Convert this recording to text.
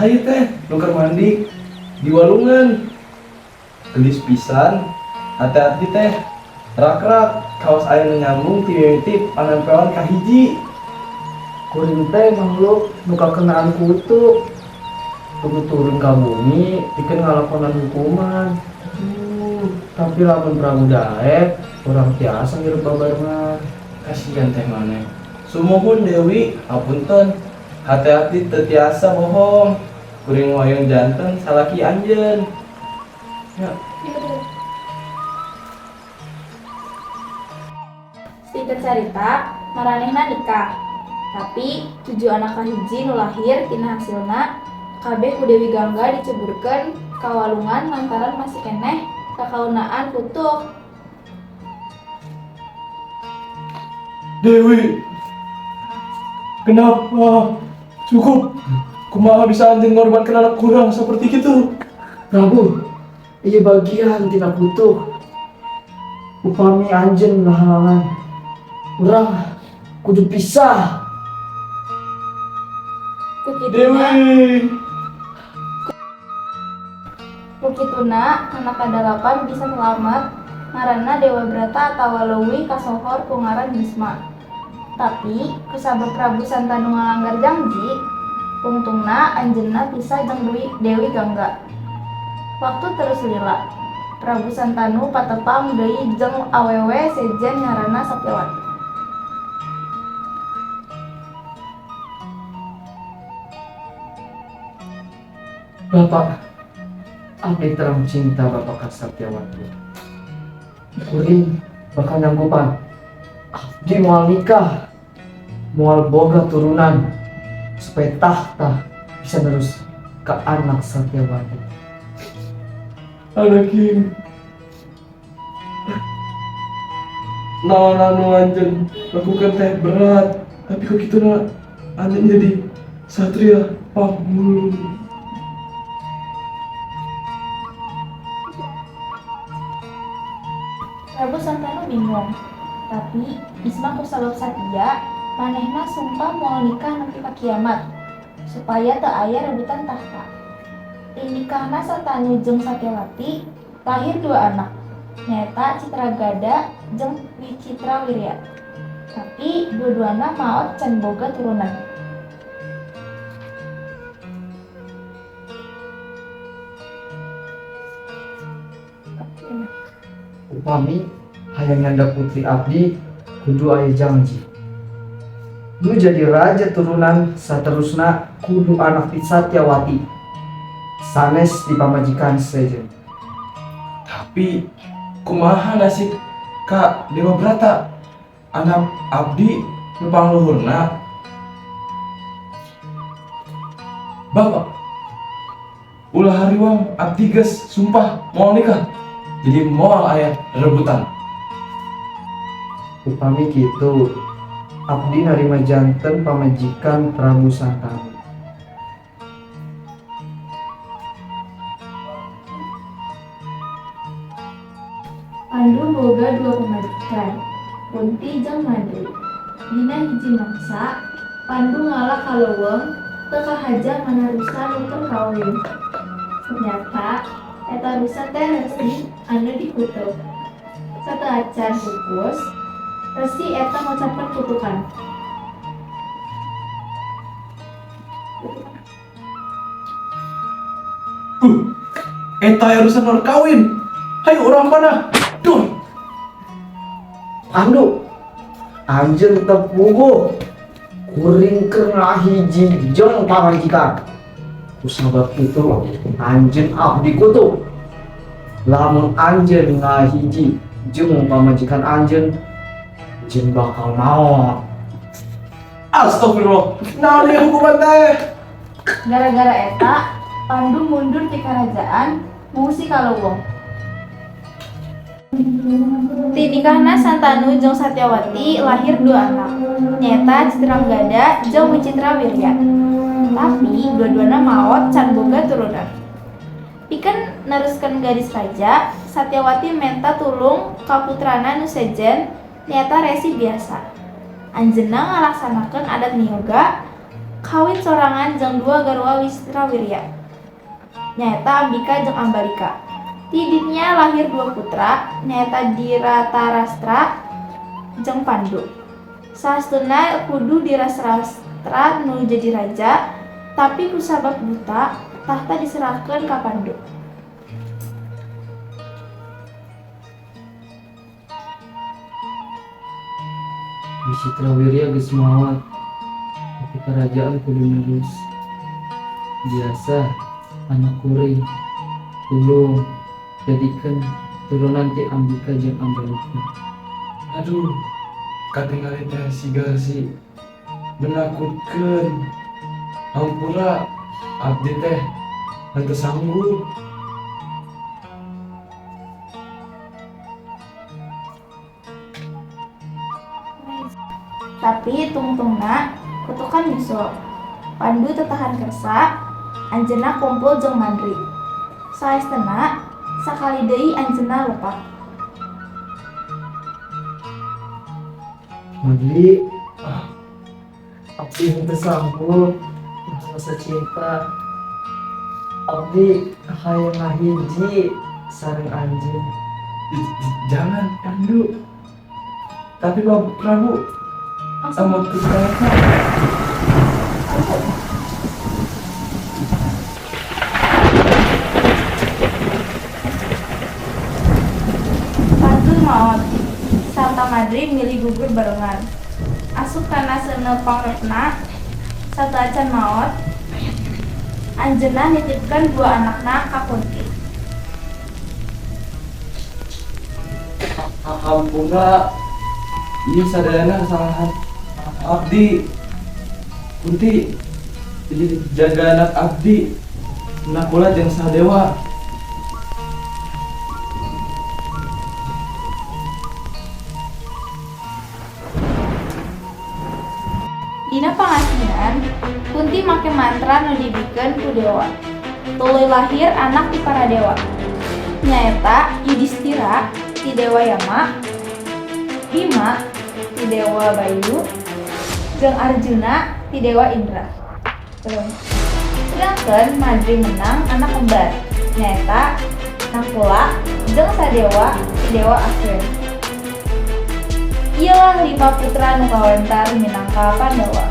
Saha ieu teh nu keur mandi di walungan? Gelis pisan. Hate abdi teh rak-rak kawas aya nu nyambung ti mimiti panampewan kahiji. Kuring teh makhluk nu kakenaan kutuk. Kudu turun ka bumi pikeun ngalakonan hukuman. Tapi lamun Prabu daek, urang tiasa ngirup babarengan. Kasihan teh maneh. Sumuhun Dewi, hapunten. Hate abdi teu tiasa bohong. Kuring hoyong janten salaki anjeun. Ya. Singkat carita, maranehna nikah. Tapi tujuh anak kahiji nu lahir tina hasilna kabeh ku Dewi Gangga diceburkeun ka walungan lantaran masih keneh kakaunaan kutuk. Dewi, kenapa? Cukup. Kumaha bisa anjeun ngorbankan anak kurang seperti itu? Prabu, ieu bagian tina kutuk. Upami anjeun ngahalangan, urang kudu pisah. Ku kituna, Dewi. ku kituna anak kadalapan bisa selamat ngaranna Dewa Brata atawa leuwih kasohor ku ngaran Bisma. Tapi kusabab Prabu Santanu ngalanggar janji, ungtungna anjeunna pisah jeung Dewi Gangga. Waktu terus lila. Prabu Santanu patepang deui jeung awewe sejen ngaranna Satyawati. Bapak, abdi terang cinta Bapak ka Satyawati. Kuring bakal nyanggupan. Abdi moal nikah, moal boga turunan supaya tahta bisa terus ke anak Satyawati. Anakin. Naon anu anjeun lakukan teh berat, tapi kok kitu na anjeun jadi satria pamulu. Prabu Santanu bingung. Tapi Bisma kusabab satia, manehna sumpah moal nikah nepi ka kiamat supaya teu aya rebutan tahta. Ti nikahna Santanu jeung Satyawati lahir dua anak, nyaeta Citragada jeung Wicitrawirya. Tapi dua-duana maot can boga turunan. Upami hayang nyanda putri abdi kudu aya janji. Nu jadi raja turunan saterusna kudu anak ti Satyawati. Sanes di pamajikan sejen. Tapi kumaha nasib ka Dewa Brata? Anak abdi nu pangluhurna. Bapak, ulah hariwang abdi geus sumpah moal nikah. Jadi moal aya rebutan. Upami kitu, abdi narima janten pamajikan Prabu Santanu. Pandu boga dua pamajikan, Kunti jeung Madri. Dina hiji mangsa, Pandu ngala ka leuweung teu kahaja mana rusa nu keur kawin. Ternyata eta rusa teh resi anu dikutuk. Sateuacan pupus, resi eta ngucapkeun kutukan. Eta aya rusa nu kawin. Hayu urang panah. Duh. Pandu, anjeun teu puguh. Kuring keur ngahiji jeung pamajikan. Kusabab kitu anjeun abdi kutuk. Lamun anjeun ngahiji jeung pamajikan anjeun, anjeun bakal maot. Astagfirullah. Naon ieu hukuman teh? Gara-gara eta, Pandu mundur ti karajaan, ngungsi ka leuweung. Ti nikahna Santanu jeung Satyawati lahir dua anak, nyaeta Citranggada jeung Wicitrawirya. Tapi dua-duana maot can boga turunan. Pikeun neruskeun garis raja, Satyawati menta tulung ka putrana nu sejen nyaeta Resi Byasa. Anjeunna ngalaksanakeun adat niyoga Kawin sorangan jeung dua garwa Wistrawirya, nyaeta Ambika jeung Ambalika. Ti dinya lahir dua putra, nyaeta Diratarastra jeung Pandu. Saestuna kudu Dirasrastra nu jadi raja, tapi kusabab buta, tahta diserahkeun ka Pandu. Wicitrawirya geus maot, tapi kerajaan kudu nerus. Biasa anak kuring, tulung jadikeun turunan ti Ambika jeung Ambalika. Aduh, katingali teh siga si menakutkeun. Hampura, abdi teh henteu sanggup. Tapi tungtungna kutukan nyusul. Pandu teu tahan kersa, anjeunna kumpul jeung Madri. Saestuna sakali deui anjeunna lepat. Madri, abdi henteu sanggup rasa cinta. Abdi hayang ngahiji sareng anjeun. Jangan, Pandu. Tapi Bapak Prabu sama putrana. Pandu maot, sarta Madri milih gugur barengan. Asup kana seuneu pangrepna, sateuacan maot, anjeunna nitipkeun dua anakna ka Kunti. Hampura, ieu sadayana kesalahan abdi. Kunti, jaga anak abdi, Nakula jeung Sadewa. Dina pangasingan, Kunti make mantra nu dibikeun ku dewa. Tuluy lahir anak ti para dewa. Nyaeta Yudhistira ti Dewa Yama, Bima ti Dewa Bayu, jeung Arjuna ti Dewa Indra. Sedangkan Madri menang anak kembar, nyaeta Nakula jeung Sadewa ti Dewa Aswin. Ieulah 5 putra nu kawentar minangka Pandawa.